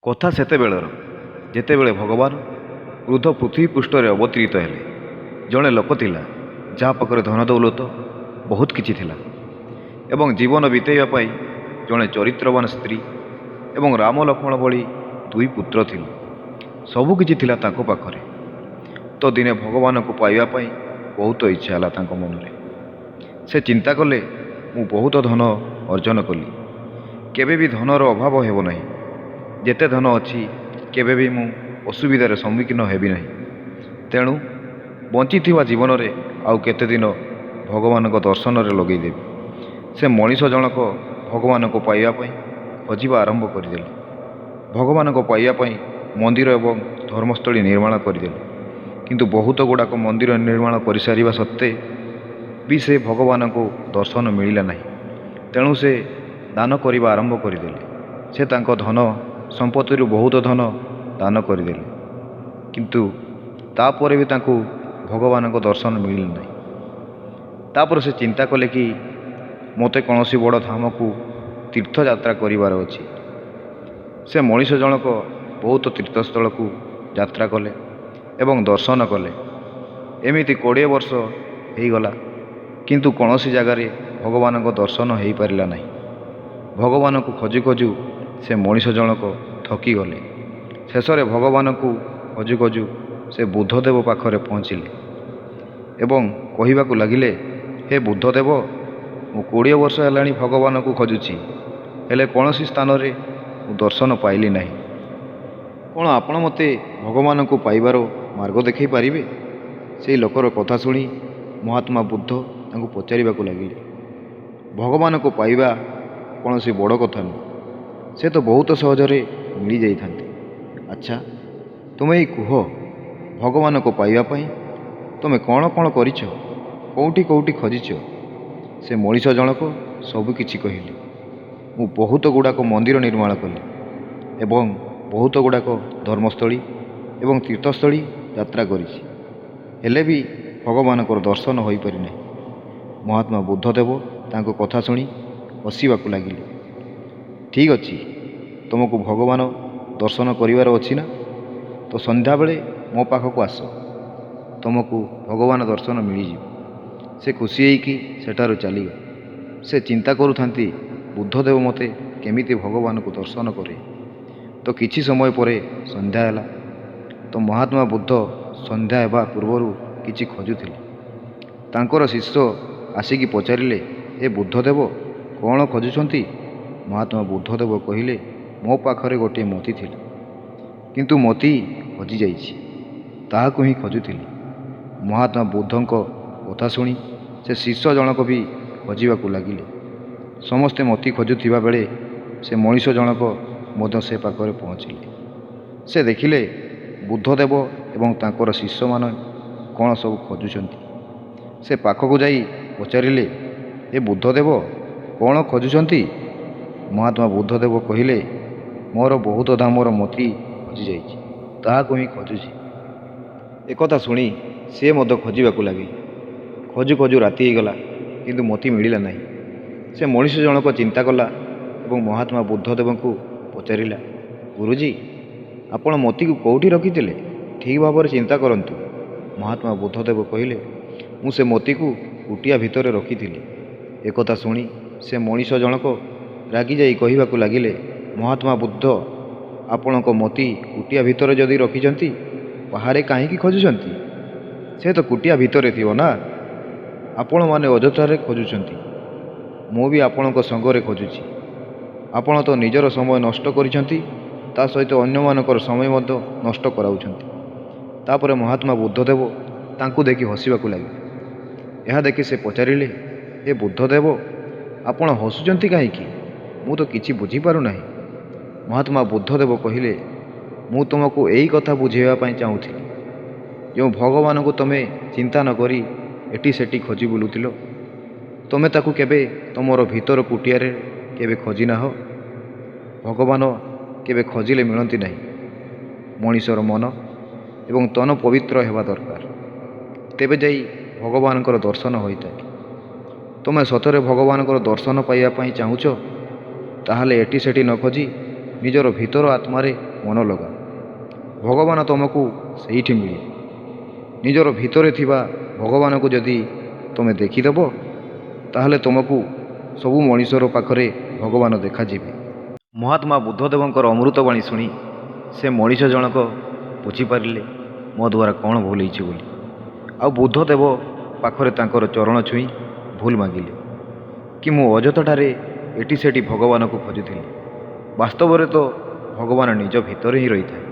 କଥା ସେତେବେଳର, ଯେତେବେଳେ ଭଗବାନ ବୃଦ୍ଧ ପୃଥିବୀ ପୃଷ୍ଠରେ ଅବତୀରିତ ହେଲେ। ଜଣେ ଲୋକ ଥିଲା, ଯାହା ପାଖରେ ଧନ ଦୌଲତ ବହୁତ କିଛି ଥିଲା ଏବଂ ଜୀବନ ବିତେଇବା ପାଇଁ ଜଣେ ଚରିତ୍ରବାନ ସ୍ତ୍ରୀ ଏବଂ ରାମ ଲକ୍ଷ୍ମଣ ଭଳି ଦୁଇ ପୁତ୍ର ଥିଲେ। ସବୁକିଛି ଥିଲା ତାଙ୍କ ପାଖରେ। ତ ଦିନେ ଭଗବାନଙ୍କୁ ପାଇବା ପାଇଁ ବହୁତ ଇଚ୍ଛା ହେଲା ତାଙ୍କ ମନରେ। ସେ ଚିନ୍ତା କଲେ, ମୁଁ ବହୁତ ଧନ ଅର୍ଜନ କଲି, କେବେ ବି ଧନର ଅଭାବ ହେବ ନାହିଁ। ଯେତେ ଧନ ଅଛି କେବେ ବି ମୁଁ ଅସୁବିଧାରେ ସମ୍ମୁଖୀନ ହେବି ନାହିଁ। ତେଣୁ ବଞ୍ଚିଥିବା ଜୀବନରେ ଆଉ କେତେଦିନ ଭଗବାନଙ୍କ ଦର୍ଶନରେ ଲଗେଇଦେବି। ସେ ମଣିଷ ଜଣକ ଭଗବାନଙ୍କୁ ପାଇବା ପାଇଁ ଖୋଜିବା ଆରମ୍ଭ କରିଦେଲେ। ଭଗବାନଙ୍କୁ ପାଇବା ପାଇଁ ମନ୍ଦିର ଏବଂ ଧର୍ମସ୍ଥଳୀ ନିର୍ମାଣ କରିଦେଲେ। କିନ୍ତୁ ବହୁତ ଗୁଡ଼ାକ ମନ୍ଦିର ନିର୍ମାଣ କରିସାରିବା ସତ୍ତ୍ୱେ ବି ସେ ଭଗବାନଙ୍କୁ ଦର୍ଶନ ମିଳିଲା ନାହିଁ। ତେଣୁ ସେ ଦାନ କରିବା ଆରମ୍ଭ କରିଦେଲେ। ସେ ତାଙ୍କ ଧନ ସମ୍ପତ୍ତିରୁ ବହୁତ ଧନ ଦାନ କରିଦେଲେ। କିନ୍ତୁ ତାପରେ ବି ତାଙ୍କୁ ଭଗବାନଙ୍କ ଦର୍ଶନ ମିଳିଲା ନାହିଁ। ତାପରେ ସେ ଚିନ୍ତା କଲେ କି ମୋତେ କୌଣସି ବଡ଼ ଧାମକୁ ତୀର୍ଥଯାତ୍ରା କରିବାର ଅଛି। ସେ ମଣିଷ ଜଣକ ବହୁତ ତୀର୍ଥସ୍ଥଳକୁ ଯାତ୍ରା କଲେ ଏବଂ ଦର୍ଶନ କଲେ। ଏମିତି 20 ବର୍ଷ ହେଇଗଲା, କିନ୍ତୁ କୌଣସି ଜାଗାରେ ଭଗବାନଙ୍କ ଦର୍ଶନ ହେଇପାରିଲା ନାହିଁ। ଭଗବାନଙ୍କୁ ଖୋଜୁ ଖୋଜୁ ସେ ମଣିଷ ଜଣକ ଥକିଗଲେ। ଶେଷରେ ଭଗବାନଙ୍କୁ ଖୋଜୁ ଖୋଜୁ ସେ ବୁଦ୍ଧଦେବ ପାଖରେ ପହଞ୍ଚିଲେ ଏବଂ କହିବାକୁ ଲାଗିଲେ, ହେ ବୁଦ୍ଧଦେବ, ମୁଁ 20 ବର୍ଷ ହେଲାଣି ଭଗବାନଙ୍କୁ ଖୋଜୁଛି, ହେଲେ କୌଣସି ସ୍ଥାନରେ ମୁଁ ଦର୍ଶନ ପାଇଲି ନାହିଁ। କ'ଣ ଆପଣ ମୋତେ ଭଗବାନଙ୍କୁ ପାଇବାର ମାର୍ଗ ଦେଖାଇ ପାରିବେ? ସେଇ ଲୋକର କଥା ଶୁଣି ମହାତ୍ମା ବୁଦ୍ଧ ତାଙ୍କୁ ପଚାରିବାକୁ ଲାଗିଲେ, ଭଗବାନଙ୍କୁ ପାଇବା କୌଣସି ବଡ଼ କଥା ନୁହେଁ, ସେ ତ ବହୁତ ସହଜରେ ମିଳିଯାଇଥାନ୍ତି। ଆଚ୍ଛା, ତୁମେ ଏଇ କୁହ, ଭଗବାନଙ୍କୁ ପାଇବା ପାଇଁ ତୁମେ କ'ଣ କ'ଣ କରିଛ, କେଉଁଠି କେଉଁଠି ଖୋଜିଛ? ସେ ମଣିଷ ଜଣକ ସବୁକିଛି କହିଲେ। ମୁଁ ବହୁତ ଗୁଡ଼ାକ ମନ୍ଦିର ନିର୍ମାଣ କଲି ଏବଂ ବହୁତ ଗୁଡ଼ାକ ଧର୍ମସ୍ଥଳୀ ଏବଂ ତୀର୍ଥସ୍ଥଳୀ ଯାତ୍ରା କରିଛି, ହେଲେ ବି ଭଗବାନଙ୍କର ଦର୍ଶନ ହୋଇପାରିନାହିଁ। ମହାତ୍ମା ବୁଦ୍ଧଦେବ ତାଙ୍କ କଥା ଶୁଣି ହସିବାକୁ ଲାଗିଲେ। ଠିକ୍ ଅଛି, ତୁମକୁ ଭଗବାନ ଦର୍ଶନ କରିବାର ଅଛି ନା? ତ ସନ୍ଧ୍ୟାବେଳେ ମୋ ପାଖକୁ ଆସ, ତୁମକୁ ଭଗବାନ ଦର୍ଶନ ମିଳିଯିବ। ସେ ଖୁସି ହେଇକି ସେଠାରୁ ଚାଲିଗଲେ। ସେ ଚିନ୍ତା କରୁଥାନ୍ତି, ବୁଦ୍ଧଦେବ ମୋତେ କେମିତି ଭଗବାନଙ୍କୁ ଦର୍ଶନ କରେ। ତ କିଛି ସମୟ ପରେ ସନ୍ଧ୍ୟା ହେଲା। ତ ମହାତ୍ମା ବୁଦ୍ଧ ସନ୍ଧ୍ୟା ହେବା ପୂର୍ବରୁ କିଛି ଖୋଜୁଥିଲେ। ତାଙ୍କର ଶିଷ୍ୟ ଆସିକି ପଚାରିଲେ, ହେ ବୁଦ୍ଧଦେବ, କ'ଣ ଖୋଜୁଛନ୍ତି? ମହାତ୍ମା ବୁଦ୍ଧଦେବ କହିଲେ, ମୋ ପାଖରେ ଗୋଟିଏ ମୋତି ଥିଲା, କିନ୍ତୁ ମୋତି ହଜିଯାଇଛି, ତାହାକୁ ହିଁ ଖୋଜୁଥିଲି। ମହାତ୍ମା ବୁଦ୍ଧଙ୍କ କଥା ଶୁଣି ସେ ଶିଷ୍ୟ ଜଣକ ବି ଖୋଜିବାକୁ ଲାଗିଲେ। ସମସ୍ତେ ମୋତି ଖୋଜୁଥିବା ବେଳେ ସେ ମଣିଷ ଜଣକ ମଧ୍ୟ ସେ ପାଖରେ ପହଞ୍ଚିଲେ। ସେ ଦେଖିଲେ ବୁଦ୍ଧଦେବ ଏବଂ ତାଙ୍କର ଶିଷ୍ୟମାନେ କ'ଣ ସବୁ ଖୋଜୁଛନ୍ତି। ସେ ପାଖକୁ ଯାଇ ପଚାରିଲେ, ହେ ବୁଦ୍ଧଦେବ, କ'ଣ ଖୋଜୁଛନ୍ତି? ମହାତ୍ମା ବୁଦ୍ଧଦେବ କହିଲେ, ମୋର ବହୁତ ଦାମର ମୋତି ହଜିଯାଇଛି, ତାହାକୁ ହିଁ ଖୋଜୁଛି। ଏକଥା ଶୁଣି ସେ ମଧ୍ୟ ଖୋଜିବାକୁ ଲାଗିଲେ। ଖୋଜୁ ଖୋଜୁ ରାତି ହେଇଗଲା, କିନ୍ତୁ ମୋତି ମିଳିଲା ନାହିଁ। ସେ ମଣିଷ ଜଣକ ଚିନ୍ତା କଲା ଏବଂ ମହାତ୍ମା ବୁଦ୍ଧଦେବଙ୍କୁ ପଚାରିଲା, ଗୁରୁଜୀ, ଆପଣ ମୋତିକୁ କେଉଁଠି ରଖିଥିଲେ? ଠିକ୍ ଭାବରେ ଚିନ୍ତା କରନ୍ତୁ। ମହାତ୍ମା ବୁଦ୍ଧଦେବ କହିଲେ, ମୁଁ ସେ ମୋତିକୁ କୁଟିଆ ଭିତରେ ରଖିଥିଲି। ଏକଥା ଶୁଣି ସେ ମଣିଷ ଜଣକ ରାଗିଯାଇ କହିବାକୁ ଲାଗିଲେ, ମହାତ୍ମା ବୁଦ୍ଧ, ଆପଣଙ୍କ ମୋତି କୁଟିଆ ଭିତରେ ଯଦି ରଖିଛନ୍ତି, ବାହାରେ କାହିଁକି ଖୋଜୁଛନ୍ତି? ସେ ତ କୁଟିଆ ଭିତରେ ଥିବ ନା? ଆପଣମାନେ ଅଯଥାରେ ଖୋଜୁଛନ୍ତି। ମୁଁ ବି ଆପଣଙ୍କ ସଙ୍ଗରେ ଖୋଜୁଛି। ଆପଣ ତ ନିଜର ସମୟ ନଷ୍ଟ କରିଛନ୍ତି, ତା ସହିତ ଅନ୍ୟମାନଙ୍କର ସମୟ ମଧ୍ୟ ନଷ୍ଟ କରାଉଛନ୍ତି। ତାପରେ ମହାତ୍ମା ବୁଦ୍ଧଦେବ ତାଙ୍କୁ ଦେଖି ହସିବାକୁ ଲାଗିଲେ। ଏହା ଦେଖି ସେ ପଚାରିଲେ, ହେ ବୁଦ୍ଧଦେବ, ଆପଣ ହସୁଛନ୍ତି କାହିଁକି? ମୁଁ ତ କିଛି ବୁଝିପାରୁନାହିଁ। ମହାତ୍ମା ବୁଦ୍ଧଦେବ କହିଲେ, ମୁଁ ତୁମକୁ ଏଇ କଥା ବୁଝାଇବା ପାଇଁ ଚାହୁଁଥିଲି। ଯେଉଁ ଭଗବାନଙ୍କୁ ତୁମେ ଚିନ୍ତା ନ କରି ଏଠି ସେଠି ଖୋଜି ବୁଲୁଥିଲ, ତୁମେ ତାକୁ କେବେ ତୁମର ଭିତର କୁଟିଆରେ କେବେ ଖୋଜିନାହ? ଭଗବାନ କେବେ ଖୋଜିଲେ ମିଳନ୍ତି ନାହିଁ। ମଣିଷର ମନ ଏବଂ ତନ ପବିତ୍ର ହେବା ଦରକାର, ତେବେ ଯାଇ ଭଗବାନଙ୍କର ଦର୍ଶନ ହୋଇଥାଏ। ତୁମେ ସତରେ ଭଗବାନଙ୍କର ଦର୍ଶନ ପାଇବା ପାଇଁ ଚାହୁଁଛ, ତାହେଲେ ଏଠି ସେଠି ନ ଖୋଜି ନିଜର ଭିତର ଆତ୍ମାରେ ମନ ଲଗାଅ, ଭଗବାନ ତୁମକୁ ସେଇଠି ମିଳିବେ। ନିଜର ଭିତରେ ଥିବା ଭଗବାନକୁ ଯଦି ତୁମେ ଦେଖିଦେବ, ତାହେଲେ ତୁମକୁ ସବୁ ମଣିଷର ପାଖରେ ଭଗବାନ ଦେଖାଯିବେ। ମହାତ୍ମା ବୁଦ୍ଧଦେବଙ୍କର ଅମୃତବାଣୀ ଶୁଣି ସେ ମଣିଷ ଜଣକ ବୁଝିପାରିଲେ ମୋ ଦ୍ୱାରା କ'ଣ ଭୁଲ ହେଇଛି ବୋଲି, ଆଉ ବୁଦ୍ଧଦେବ ପାଖରେ ତାଙ୍କର ଚରଣ ଛୁଇଁ ଭୁଲ ମାଗିଲେ କି ମୁଁ ଅଯଥାଟାରେ ଏଠି ସେଠି ଭଗବାନକୁ ଖୋଜୁଥିଲି, ବାସ୍ତବରେ ତ ଭଗବାନ ନିଜ ଭିତରେ ହିଁ ରହିଥାଏ।